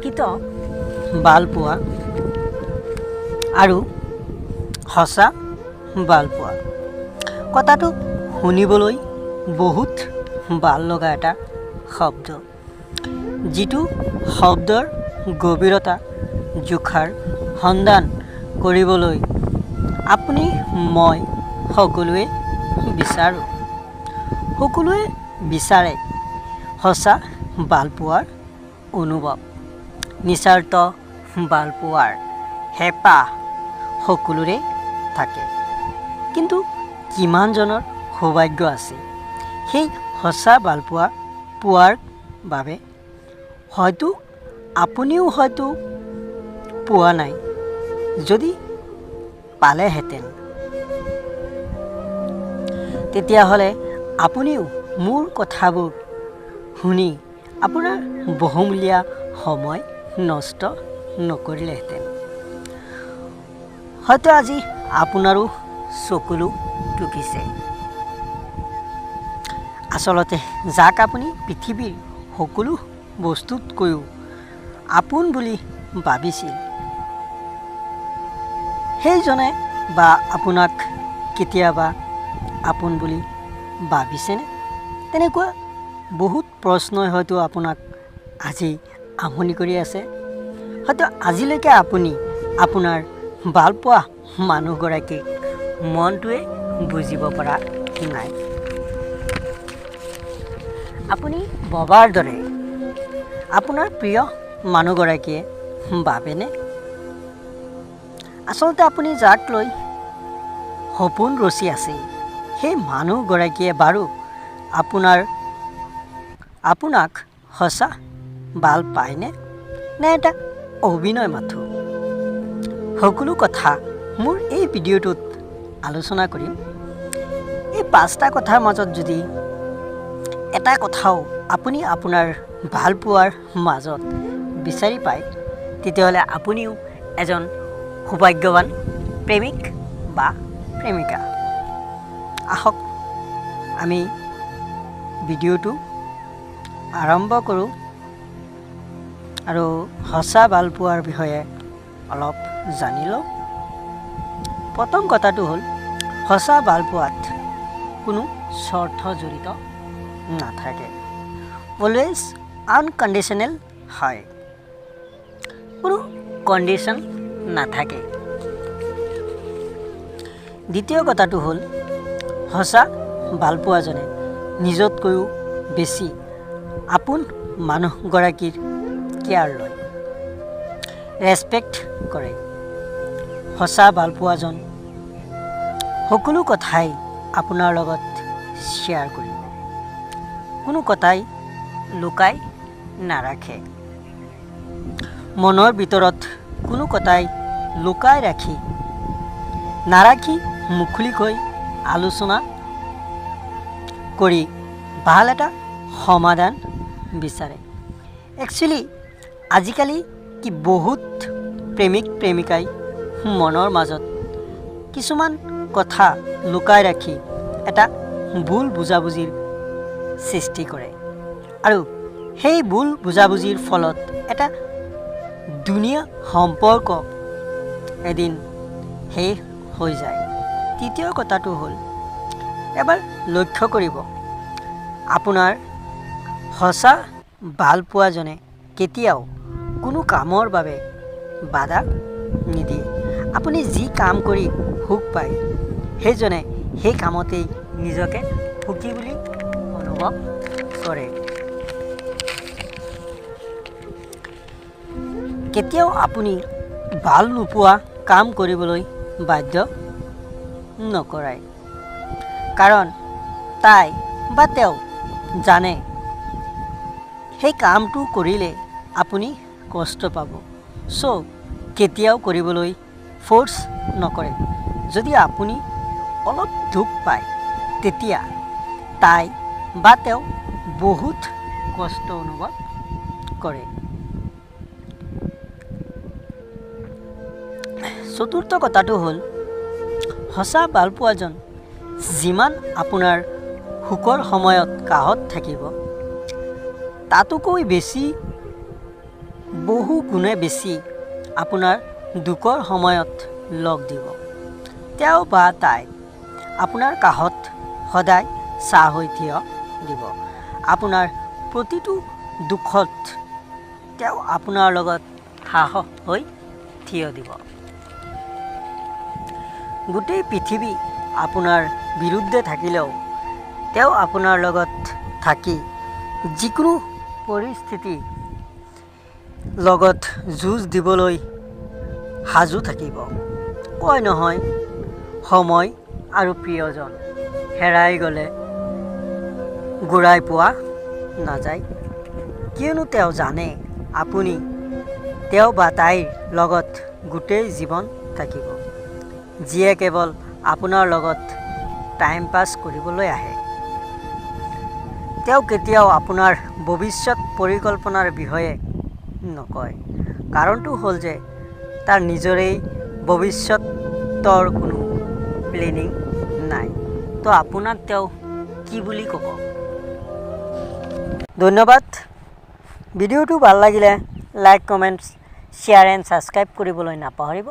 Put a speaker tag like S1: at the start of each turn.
S1: প্ৰকৃত ভালপোৱা আৰু সঁচা ভালপোৱা কথাটো শুনিবলৈ বহুত ভাল লগা এটা শব্দ, যিটো শব্দৰ গভীৰতা জোখাৰ সন্ধান কৰিবলৈ আপুনি, মই সকলোৱে বিচাৰোঁ। সকলোৱে বিচাৰে সঁচা ভালপোৱাৰ অনুভৱ। নিস্বাৰ্থ ভালপোৱাৰ হেঁপাহ সকলোৰে থাকে, কিন্তু কিমানজনৰ সৌভাগ্য আছে সেই সঁচা ভালপোৱা পোৱাৰ বাবে? হয়তো আপুনিও হয়তো পোৱা নাই। যদি পালেহেঁতেন, তেতিয়াহ'লে আপুনিও মোৰ কথাবোৰ শুনি আপোনাৰ বহুমূলীয়া সময় নষ্ট নকৰিলেহেঁতেন। হয়তো আজি আপোনাৰো চকুলো টুকিছে। আচলতে যাক আপুনি পৃথিৱীৰ সকলো বস্তুতকৈও আপোন বুলি ভাবিছিল, সেইজনে বা আপোনাক কেতিয়াবা আপোন বুলি ভাবিছেনে? তেনেকুৱা বহুত প্ৰশ্নই হয়তো আপোনাক আজি আমনি কৰি আছে। হয়তো আজিলৈকে আপুনি আপোনাৰ ভালপোৱা মানুহগৰাকীক মনটোৱে বুজিব পৰা নাই। আপুনি ভবাৰ দৰে আপোনাৰ প্ৰিয় মানুহগৰাকীয়ে ভাবেনে? আচলতে আপুনি যাক লৈ সপোন ৰচি আছে, সেই মানুহগৰাকীয়ে বাৰু আপোনাক সঁচা ভাল পায়নে, নে এটা অভিনয় মাথো? সকলো কথা মোৰ এই ভিডিঅ'টোত আলোচনা কৰিম। এই পাঁচটা কথাৰ মাজত যদি এটা কথাও আপুনি আপোনাৰ ভালপোৱাৰ মাজত বিচাৰি পায়, তেতিয়াহ'লে আপুনিও এজন সৌভাগ্যৱান প্ৰেমিক বা প্ৰেমিকা। আহক, আমি ভিডিঅ'টো আৰম্ভ কৰোঁ আৰু সঁচা ভালপোৱাৰ বিষয়ে অলপ জানি লওঁ। প্ৰথম কথাটো হ'ল, সঁচা ভালপোৱাত কোনো স্বাৰ্থ জড়িত নাথাকে। অলৱেজ আনকণ্ডিশ্যনেল হয়, কোনো কণ্ডিশ্যন নাথাকে। দ্বিতীয় কথাটো হ'ল, সঁচা ভালপোৱাজনে নিজতকৈও বেছি আপোন মানুহগৰাকীৰ কেয়াৰ লয়, ৰেচপেক্ট কৰে। সঁচা ভালপোৱাজন সকলো কথাই আপোনাৰ লগত শ্বেয়াৰ কৰিব, কোনো কথাই লুকাই নাৰাখে। মনৰ ভিতৰত কোনো কথাই লুকাই নাৰাখি মুকলিকৈ আলোচনা কৰি ভাল এটা সমাধান বিচাৰে। একচুৱেলি আজিকালি কি বহুত প্ৰেমিক প্ৰেমিকাই মনৰ মাজত কিছুমান কথা লুকাই ৰাখি এটা ভুল বুজাবুজিৰ সৃষ্টি কৰে আৰু সেই ভুল বুজাবুজিৰ ফলত এটা ধুনীয়া সম্পৰ্ক এদিন শেষ হৈ যায়। তৃতীয় কথাটো হ'ল, এবাৰ লক্ষ্য কৰিব, আপোনাৰ সঁচা ভালপোৱাজনে কেতিয়াও কোনো কামৰ বাবে বাধা নিদিয়ে। আপুনি যি কাম কৰি সুখ পায়, সেইজনে সেই কামতেই নিজকে সুখী বুলি অনুভৱ কৰে। কেতিয়াও আপুনি ভাল নোপোৱা কাম কৰিবলৈ বাধ্য নকৰায়, কাৰণ তাই বা তেওঁ জানে সেই কামটো কৰিলে আপুনি কষ্ট পাব। চ' কেতিয়াও কৰিবলৈ ফ'ৰ্চ নকৰে। যদি আপুনি অলপ দুখ পায়, তেতিয়া তাই বা তেওঁ বহুত কষ্ট অনুভৱ কৰে। চতুৰ্থ কথাটো হ'ল, সঁচা ভালপোৱাজন যিমান আপোনাৰ সুখৰ সময়ত কাষত থাকিব, তাতোকৈ বেছি বহু গুণে বেছি আপোনাৰ দুখৰ সময়ত লগ দিব। তেওঁ বা তাই আপোনাৰ কাষত সদায় ছাঁ হৈ থিয় দিব। আপোনাৰ প্ৰতিটো দুখত তেওঁ আপোনাৰ লগত সাহস হৈ থিয় দিব। গোটেই পৃথিৱী আপোনাৰ বিৰুদ্ধে থাকিলেও তেওঁ আপোনাৰ লগত থাকি যিকোনো পৰিস্থিতি লগত যুঁজ দিবলৈ সাজু থাকিব। কয় নহয়, সময় আৰু প্ৰিয়জন হেৰাই গ'লে ঘূৰাই পোৱা নাযায়। কিয়নো তেওঁ জানে আপুনি তেওঁ বা তাইৰ লগত গোটেই জীৱন থাকিব। যিয়ে কেৱল আপোনাৰ লগত টাইম পাছ কৰিবলৈ আহে, তেওঁ কেতিয়াও আপোনাৰ ভৱিষ্যত পৰিকল্পনাৰ বিষয়ে নকয়। কাৰণটো হ'ল যে তাৰ নিজৰেই ভৱিষ্যতৰ কোনো প্লেনিং নাই, তো আপোনাক তেওঁ কি বুলি ক'ব? ধন্যবাদ। ভিডিঅ'টো ভাল লাগিলে like, comment, share and subscribe কৰিবলৈ নাপাহৰিব।